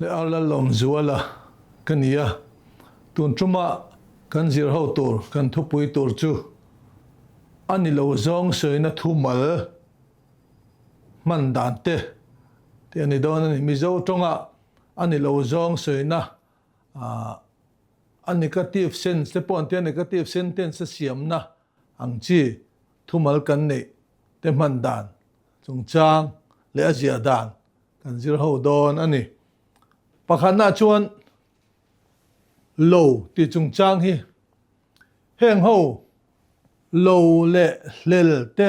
Leh Ar Lallawmzuala ka ni a, tun tuma kan zir ho tur kan thupui tur chu a ni lo zawng sawina thumal hman dan te tih a ni dawn a ni. Mizo tawnga a ni lo zawng sawina a negative sense te pawh an tia, negative sentence a siamna ang chi thumal kan neih te hman dan chungchang leh a ziah dan kan zir ho dawn a ni. Pakhatnaah chuan lo tih chungchang hi heng ho lo leh hlel te,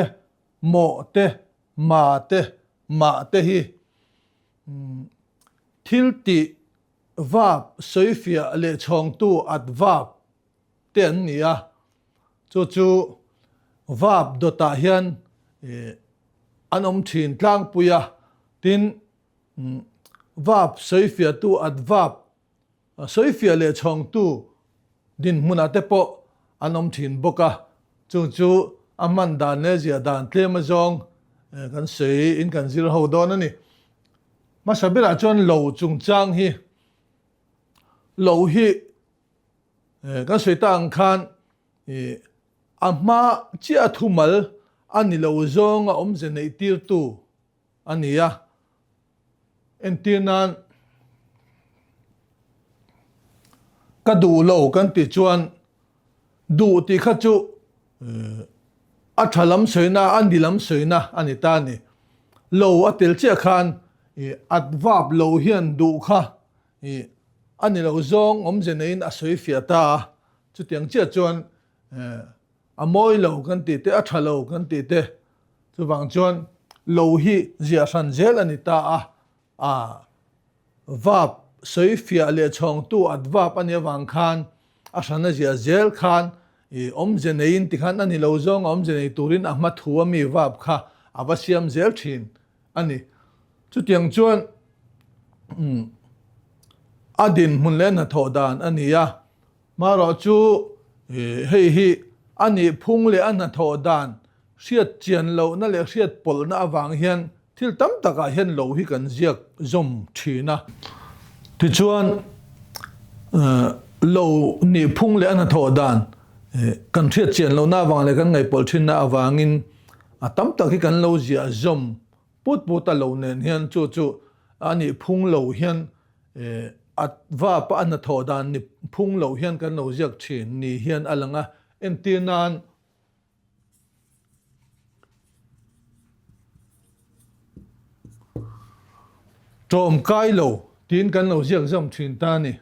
mawh te, ma te, mah te hi thil tih vap sawifiah leh chhawngtu at vap te an ni a, chu chu vap dawtah hian an awm thin tlangpui a, tin vap sawifiahtu at vap sawifiah leh chhawngtu dinhmunah te pawh an awm thin bawk a, chung chu a hman dan leh ziah dan tlem azawng kan sawi in kan zir ho dawn a ni. Hmasa berah chuan lo chungchang hi lo hi Kan sawi ta ang khan a hma chiah a thumal a ni lo zawng a awmze neih tirtu a ni a. Entir nan ka duh lo kan tih chuan duh tih kha chu a tha lam sawina a ni lam sawina a ni ta a ni. Lo a tel chiah khan adverb lo hian duh kha Ih, a ni lo zawng awmze neiin a sawi fiah ta a, chutiang chiah chuan a mawi lo kan tih te, a tha lo kan tih te, chuvang chuan lo hi ziah hran zel a ni ta a, a vap sawi fiah leh chhawngtu at vap a nih avang khan a hran a ziah zel khan ih awmze neiin tikhan a ni lo zawng a awmze nei turin a hma thu a mi vap kha a va siam zel thin. a ni. Chutiang chuan a dinhmun leh hnathawh dan a ni a, marawh chu hei hi a nihphung leh a hnathawh dan hriat chian lohna leh hriat pawlhna avang hian thil tam takah hian lo hi kan ziak zawm thin a. Tichuan lo nihphung leh a hnathawh dan kan hriat chian lohna avang leh kan ngaihpawlh thinna avangin A tam tak hi kan lo ziah zawm put put a lo nen hian chu chu a nih phung lo hian a vapa a hnathawh dan ni phung lo hian kan lo ziak thin ni hian a lang a. Entir nan ṭawmkai lo tiin kan lo ziak zawm thin ta a ni.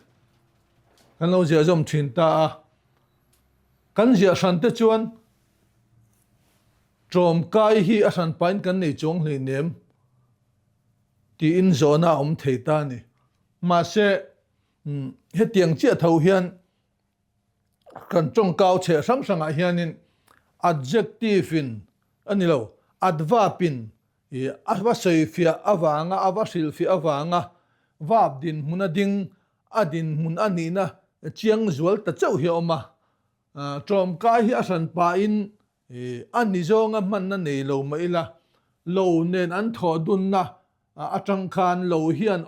Kan lo ziah zawm thin ta a. Kan ziah hran te chuan Tlawmkai hi a hranpain kan nei chuang hleinem tiin zawhna a awm thei ta a ni. Mahse, hetiang chiah tho hian kan tawngkau chheh hrang hrangah hianin adjective-in a ni lo, adverb-in a va sawifiah avanga, a va hrilhfiah avanga verb dinhmuna ding a dinhmun a nihna chiang zual ta chauh hi a awm a. Tlawmkai hi a hran pahin a ni zawnga hmanna nei lo mah ila, lo nen an thawh dunna atang khan lo hian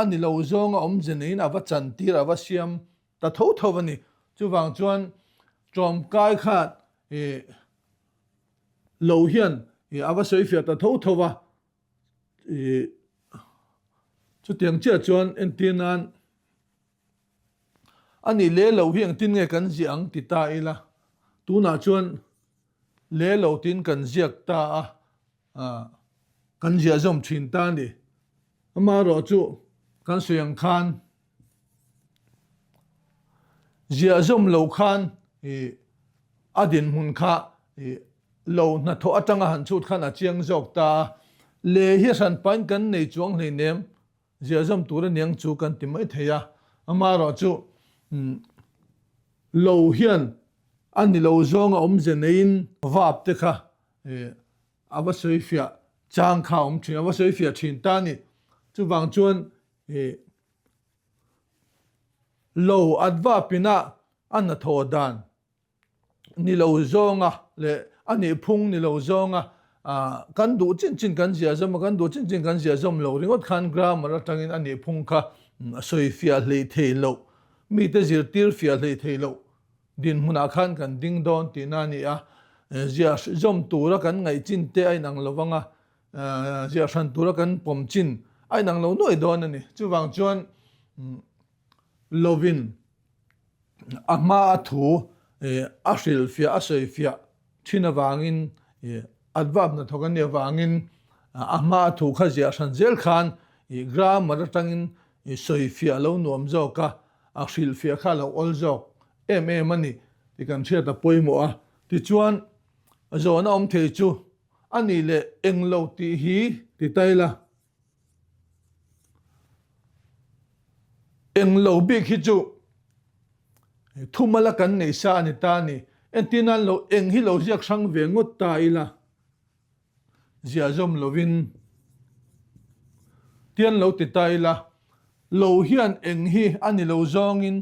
a ni lo zawnga awmze neiin a va chantir, a va siam ta tho tho a ni. Chuvang chuan tlawmkai khan lo hian a va sawifiah ta tho tho a. Chutiang chiah chuan entir nan A nih le lo hi engtin nge kan ziah ang ti ta ila, tunah chuan le lo tiin kan ziak ta a, kan ziah zawm thin ta a ni. Amaherawh chu kan sawi ang khan ziah zawm lo khan a dinhmun kha lo hnathawh atanga han chhut khan a chiang zawk ta a, le hi a hranpain kan nei chuang hleinem. Ziahzawm tur aniang chu kan ti mai thei a, amaherawh chu lo hian a ni lo zawnga awmze neiin vap te kha a va sawifiah chang kha a awm thin, a va sawifiah thin ta a ni. Chuvang chuan lo at vapina a hnathawh dan ni lo zawnga leh a nih phung ni lo zawnga kan duh chin chin kan ziah zawm a, kan duh chin chin kan ziah zawm lo ringawt khan grammar atangin a nih phung kha sawi fiah hlei thei loh, mite zirtir fiah hlei thei loh dinhmunah khan kan ding dawn tihna a ni a. Ziah zawm tura kan ngaih chin te a inang lo vang a, ziah hran tura kan pawm chin a inang lo nuai dawn a ni. Chuvang chuan lovin a hma a thu a hrilhfiah a sawifiah thin avangin adverb hnathawk a nih avangin a hma a thu kha ziah hran zel khan grammar atangin sawifiah a lo nuam zawk a, a hrilhfiah kha a lo awl zawk em em a ni tih kan hriat a pawimawh a. Tichuan zawhna awm thei chu a nih leh englo tih hi ti ta ila. Englo bik hi chu thumala kan neih sa a ni ta a ni. Entir nan lo eng hi lo ziak hrang ve ngawt ta ila ziah zawm lovin tian lo ti ta ila lo hian eng hi a ni lo zawngin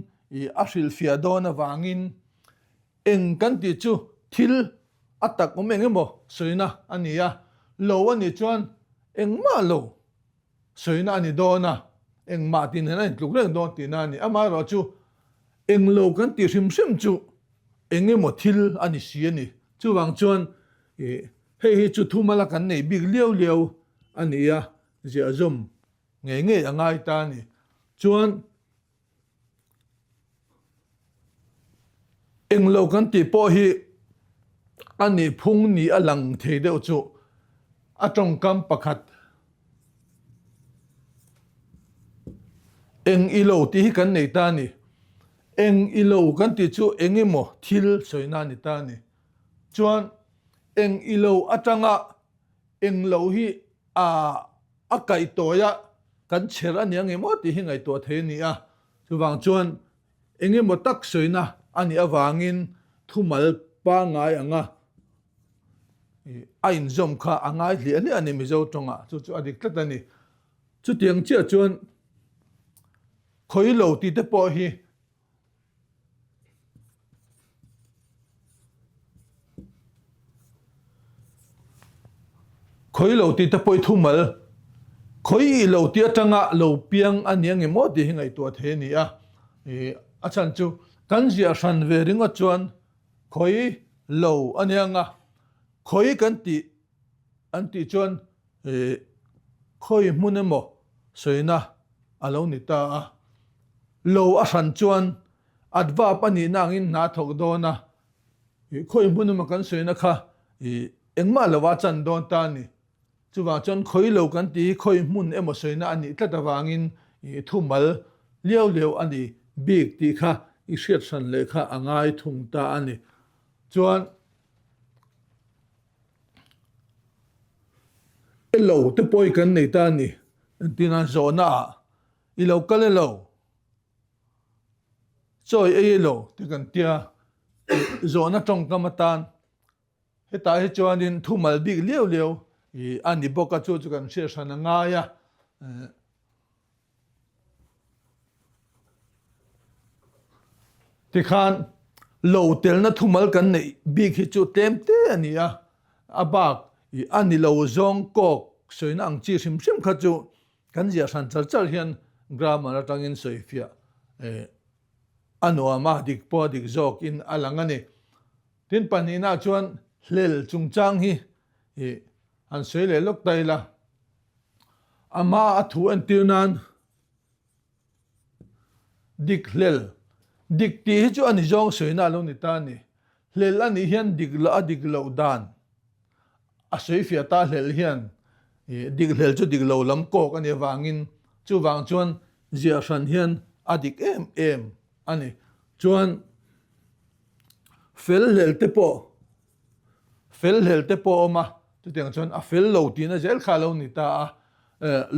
a hrilhfiah dawn avangin eng kan tih chu thil a tak awm eng emaw sawina a ni a, lo a nih chuan engmah lo sawina a ni dawn a, engmah tih nen a intluk reng dawn tihna a ni. Amaherawh chu englo kan tih hrim hrim chu eng emaw thil a ni si a ni. Chuvang chuan hei hi chu thumala kan nei bik liau liau a ni a, ziahzawm ngei ngei a ngai ta a ni. Chuan. Englo kan tih pawh hi a nih phung ni a lang thei deuh chu a tawngkam pakhat eng i lo tih hi kan nei ta a ni. Eng i lo kan tih chu eng emaw thil sawina a ni ta a ni. Chuan eng i lo atanga eng lo hi a a kaihtawi a, kan chher a ni ang emaw tih hi ngaihtuah thei a ni a. Chuvang chuan eng emaw tak sawina a nih avangin thumal pangngai anga a inzawm kha a ngai hliah hliah a ni Mizo tawngah, chu chu a dik tlat a ni. Chutiang chiah chuan khawilo tih te pawh hi Khawi lo tih te pawh i thumal, khawi i lo tih atanga lo piang a ni ang emaw tih hi ngaihtuah thei a ni a. A chhan chu kan ziah hran ve ringawt chuan khawi lo a ni ang a, khawi kan tih an tih chuan Khawi hmun emaw sawina a lo ni ta a, lo a hran chuan adverb a nihna angin hna a thawk dawn a, khawi hmun emaw kan sawina kha engmah lova chan dawn ta a ni. Chuvang chuan khawi lo kan tih hi khawi hmun emaw sawina a nih tlat avangin thumal liau liau a ni bik tih kha i hriat hran leh kha a ngai thung ta a ni. Chuan. Elo te pawh i kan nei ta a ni. Entirna zawhna ah i lo kal elo, chawi ei elo te kan tia zawhna tawngkam atan hetah hi chuanin thumal bik liau liau a ni bawk a, chu chu kan hriat hran a ngai a. Tikhan lo telna thumal kan neih bik hi chu tlem te a ni a, a bak i a ni lo zawng kawk sawina ang chi hrim hrim kha chu kan ziah hran char char hian grammar atangin sawifiah a nuam a, dik pawh a dik zawkin a lang a ni. Tin pahnihna chuan hlel chungchang hi han sawi leh lawk ta ila. Ama a thu entir nan dik hlel, dik tih hi chu a ni zawng sawina a lo ni ta a ni. Hlel a nih hian dik loh a dik loh dan a sawifiah ta hlel hian dik hlel chu dik lo lam kawk a nih avangin chuvang chuan ziah hran hian a dik em em a ni. Chuan fel hlel te pawh Fel hlel te pawh a awm a, chutiang chuan a fel lo tihna zel kha a lo ni ta a,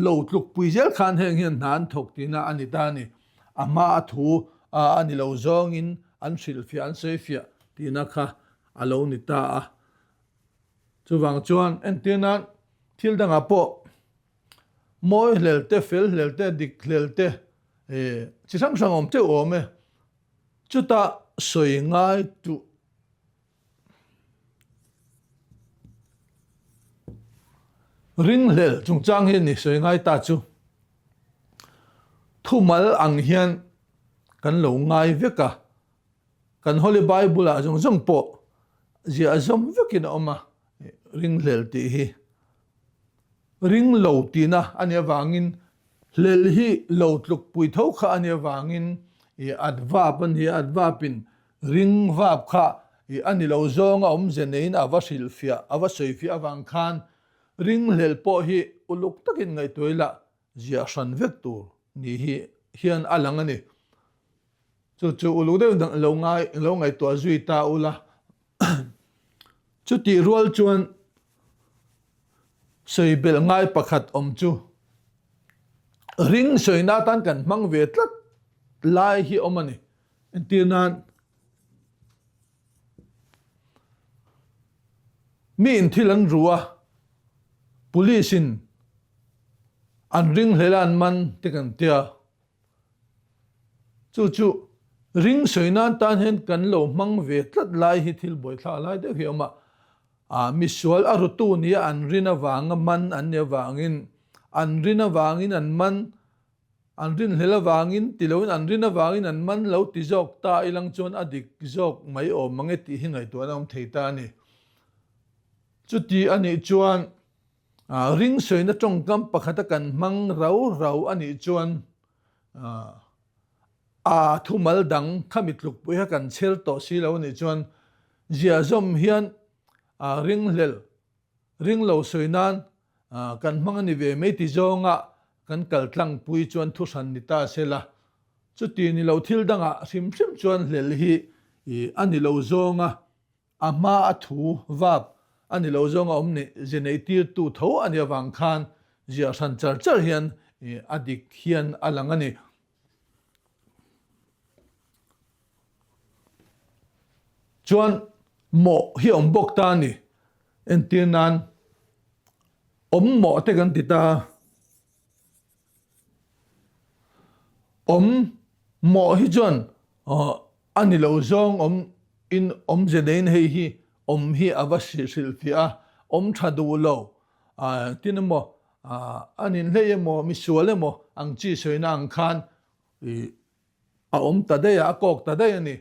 lo tlukpui zel khan heng hian hna an thawk tihna a ni ta a ni. A hma a thu a ni lo zawngin an hrilhfiah, an sawifiah tihna kha a lo ni ta a. Chuvang chuan entir nan thil dangah pawh mawi hlel te, fel hlel te, dik hlel te chi hrang hrang awm teuh awm e. Chutah sawi ngai tuh Ringhlel chungchang hi ni sawi ngai ta chu. Thumal ang hian kan lo ngai vek a, kan Holy Bible ah zawng zawng pawh ziah zawm vekin a awm a, ringhlel tih hi ring lo tihna a nih avangin hlel hi lo tlukpui tho kha a nih avangin i adverb a ni a, adverb in ring verb kha i a ni lo zawnga awmze neiin a va hrilhfiah a va sawifiah avang khan ringhlel pawh hi uluk takin ngaihtuah ila ziah hran vek tur ni hi hian a lang a ni. Chu chu uluk deuh deuh lo ngai lo ngaihtuah zui ta ula. Chutih rual chuan sawi belh ngai pakhat awm chu ring sawina atan kan hmang ve tlat lai hi awm a ni. Entir nan mi in thil an ru a, police in an ring hlel a an man te kan tia. Chu chu ring sawi nan tan hian kan lo hmang ve tlat lai hi thil buaithlak lai deuh hi a awm a. Ah misual a rutu nia an rin avanga man an nih avangin an rin avangin an man an rinhlel avangin ti loin an rin avangin an man lo ti zawk ta ilang chuan a dik zawk mai awm ang e tih hi ngaihtuahna a awm thei ta a ni. Chuti a nih chuan Ring sawina tawngkam pakhata kan hmang rau rau a nih chuan a thumal dang khami tlukpui kha kan chher tawh si lo a nih chuan ziahzawm hian ringhlel, ring lo sawi nan kan hmang a ni ve mai ti zawnga kan kal tlangpui chuan thuhran ni ta se la. Chuti ni lo thil dangah hrim hrim chuan hlel hi a ni lo zawnga A hma a thu vap a ni lo zawng a awm nih ze nei tirtu tho a nih avang khan ziah hran char char hian a dik hian a lang a ni. Chuan mawh hi a awm bawk ta a ni. Entir nan awm mawh te kan ti ta a. Awm mawh hi chuan a ni lo zawng awm in awmze neiin hei hi awm hi a va hrilhfiah a, awm tha duh lo tin emaw a ninhlei emaw misual emaw ang chi sawina ang khan a awm ta daih a, a kawk ta daih a ni.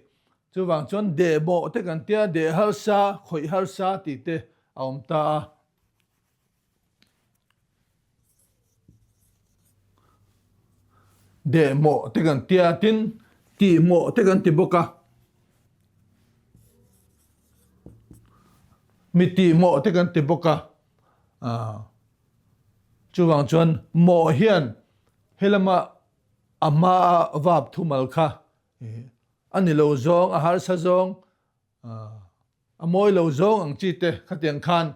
Chuvang chuan deh mawh te kan tia deh harsa, khawih harsa tih te a awm ta a. Deh mawh te kan tia tin tih mawh te kan ti bawk a, mi tih mawh te kan ti bawk a, chuvang chuan mawh hian helama a hmaa vap thumal kha a ni lo zawng a harsa zawng A mawi lo zawng ang chi te khatiang khan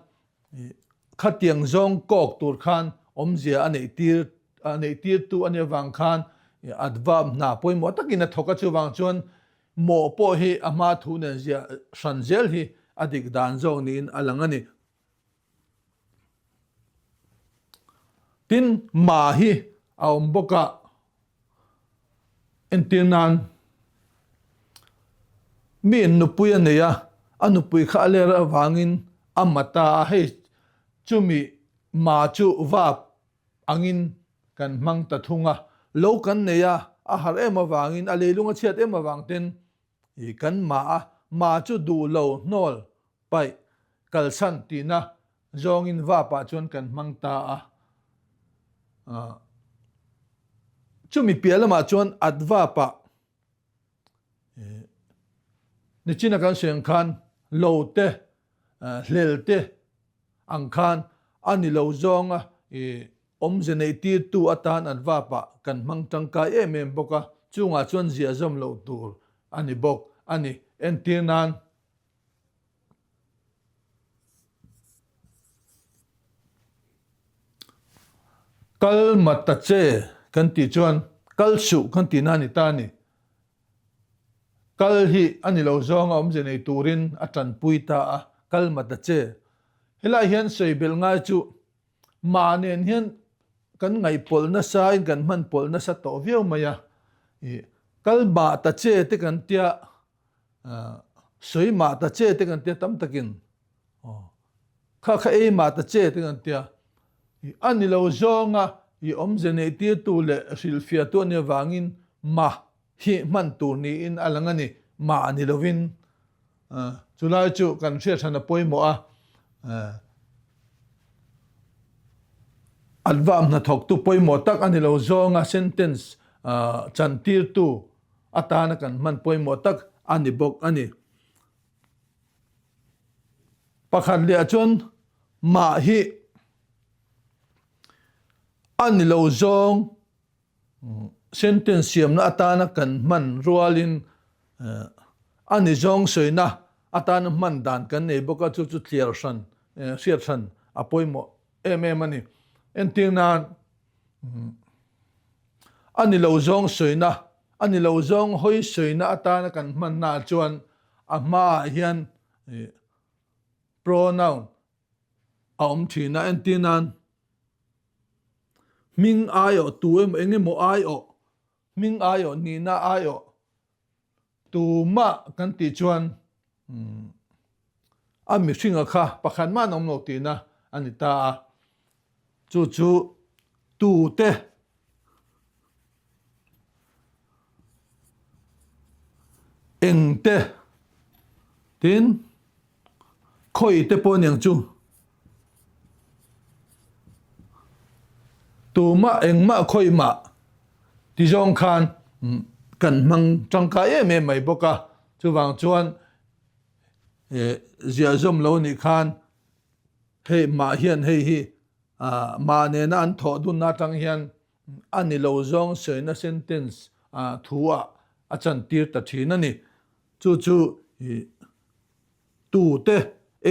khatiang zawng kawk tur khan awmzia a neih tir a neih tir tu a nih avang khan adverb hna pawimawh takin a thawk a chuvang chuan mawh pawh hi a hma thu nen ziah hran zel hi a dik dan zawk niin a lang a ni. Tin, ma hi a awm bawk a, entir nan miin nupui a nei a, a nupui kha a ler avangin a ma ta a, hei chumi ma chu vap angin kan hmang ta thung a, lo kan nei a, a harh em avangin, a leilung a chhiat em avang ten I kan mah a, mah chu duh lo hnawl paih kalsan tihna zawngin vapah chuan kan hmang ta a. Chumi piah lamah chuan at vapah nichina kan sawi ang khan lo te, hlel te ang khan a ni lo zawnga i Awmze neihtirtu atan an vapah kan hmang tangkai em em bawk a, chungah chuan ziah zawm loh tur a ni bawk a ni. Entir nan. Kal ma ta che kan tih chuan kal suh kan tihna a ni ta a ni. Kal hi a ni lo zawnga awmze nei turin a tanpui ta a, kal ma ta che. Helai hian sawi belh ngai chu Mah nen hian kan ngaihpawlh nasa in kan hman pawlh nasa tawh viau mai a, ih kal mah ta che te kan tia sawi mah ta che te kan tia tam takin aw kha kha ei mah ta che te kan tia ih a ni lo zawnga. I awmze neihtirtu leh hrilhfiahtu a nih avangin ma hi hman tur niin a lang a ni. Ma ni lovin chulai chu kan hriat hran a pawimawh a. Adverb hnathawktu pawimawh tak a ni lo zawnga sentence chantirtu atana kan hman pawimawh tak a ni bawk a ni. Pakhat leh ah chuan mah hi a ni lo zawng sentence siamna atana kan hman rualin a ni zawng sawina atana hman dan kan nei bawk a, chu chu thliar hran hriat hran a pawimawh em em a ni. Entir nan a ni lo zawng sawina a ni lo zawng hawi sawina atana kan hmannaah chuan a hmaah hian pronoun a awm thin a, entir nan hming aiawh tu emaw eng emaw aiawh hming aiawh nihna aiawh tumah kan tih chuan a mihringa kha pakhat mah an awm lo tihna a ni ta a, chu chu tute Engte tin khawi te pawh aniang chu tumah engmah khawi mah ti zawng khan kan hmang tangkai em em mai bawk a, chuvang chuan ziah zawm lo nih khan hei mah hian hei hi mah nena an thawh dunna atang hian a ni lo zawng sawina sentence thu ah a chantir ta thin a ni. Chu chu tu te,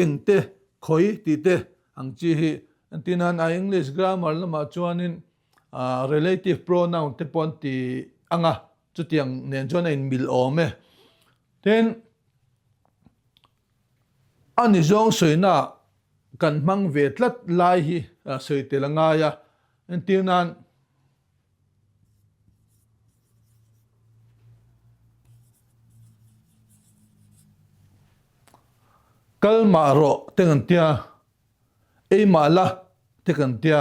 eng te, khawi tih te ang chi hi entir nan a English grammar lamah chuanin relative pronoun te pawh an ti ang a, chutiang nen chuan a inmil awm e. Tin, a ni zawng sawina kan hmang ve tlat lai hi sawi tel a ngai a, Entir nan kal mah rawh te kan tia, ei mah la te kan tia,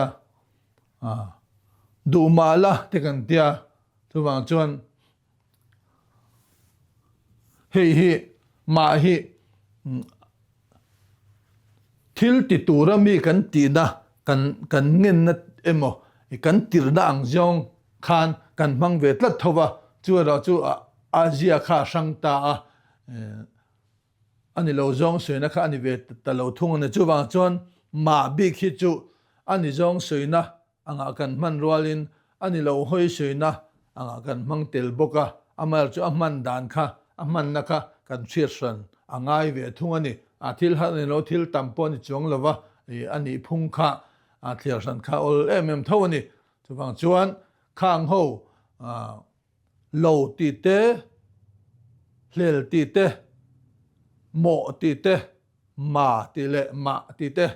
duh mah la te kan tia, chuvang chuan Hei hi mah hi thil ti tura mi kan tihna kan kan ngenna emaw kan tirhna ang zawng khan kan hmang ve tlat tho va, chu erawh chu a zia kha a hrang ta a, a ni lo zawng sawina kha a ni ve ta lo thung a ni. Chuvang chuan mah bik hi chu a ni zawng sawina angah kan hman rualin a ni lo hawi suina angah kan hmang tel bawk a, amaherawhchu chu a hman dan kha, a hmanna kha kan hriat hran a ngai ve thung a ni. A thil har a ni lo, thil tam pawh a ni chuang lo va, a nih phung kha a thliar hran kha awl em em tho a ni. Chuvang chuan khang ho lo tih te, hlel tih te, mawh tih te, ma tih leh mah tih te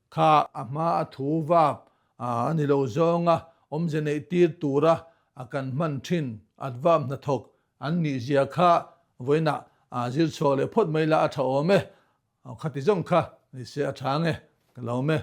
Kha a hma a thu vap a ni lo zawnga awmze neih tir tura a kan hman thin adverb hnathawk an nih zia kha vawiinah zir chhuak leh phawt mai la a tha awm e. Khati zawng kha ni se a tha ang e, ka lo awm e.